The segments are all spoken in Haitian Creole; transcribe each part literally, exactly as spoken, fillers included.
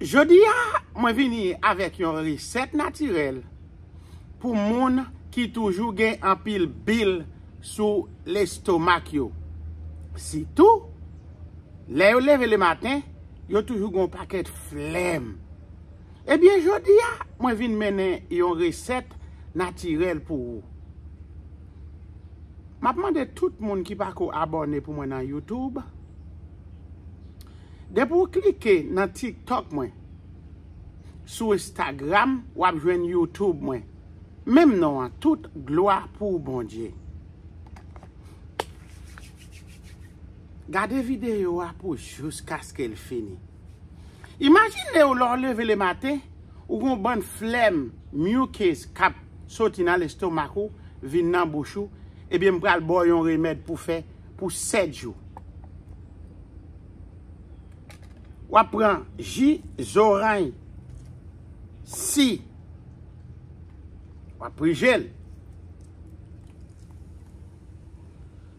Jodi a, mwen vini avèk yon resèt natirèl pou moun ki toujou gen anpil bil sou lestomak yo. Sitou, lè yo leve lematen, yo toujou gen yon pakèt flèm. Ebyen, jodi a, mwen vin mennen yon resèt natirèl pou ou. M ap mande tout moun ki pako abòne pou mwen nan YouTube, depi w klike nan TikTok mwen, sou Instagram, w ap jwenn YouTube mwen. Menm non an, tout glwa pou Bondye. Gade videyo a pou jiskaske l fini. Imajine w lè w leve lematen, ou gon bann flèm, mucus k ap soti nan lestomak ou, vin nan bouch ou, ebyen m pral ba w yon remèd pou fè pou sèt jou. W ap pran ji zoranj si. W ap prije l.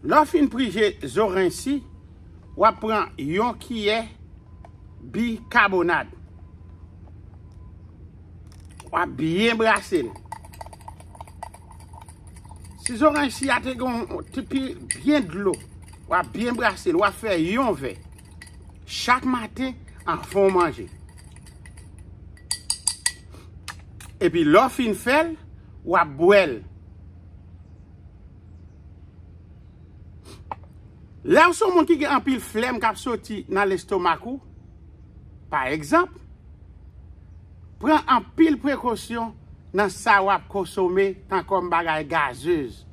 Lè w fin prije zoranj si, w ap pran yon kiyè bikabonad. W ap byen brase l. Si zoranj si a te gen yon ti pi byen dlo, w ap byen brase l, w ap fè yon vè chak maten anvan w manje. Epi lè w fin fè l, w ap bwè l. Lè w se yon moun ki gen anpil flèm k ap soti nan lestomak ou, pa egzanp, pran anpil prekosyon nan sa w ap konsome, tankòm bagay gazez.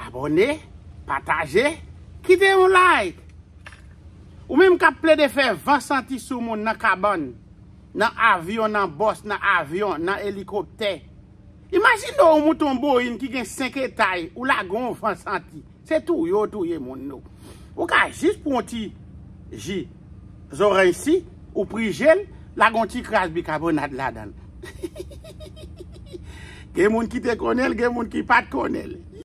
Abòne, pataje, kite yon like. Ou menm k ap plede fè van santi sou moun nan kabann, nan avyon, nan bòs, nan avyon, nan elikoptè. Imajine w moute yon Boeing ki gen senk etay, ou lage yon van santi. Se touye w touye moun nou. Ou ka jis pran yon ti ji zoranj si, ou prije l, lage yon ti kras bikabonad ladan l. Gen moun ki te konnen l, gen moun ki pa t konnen l.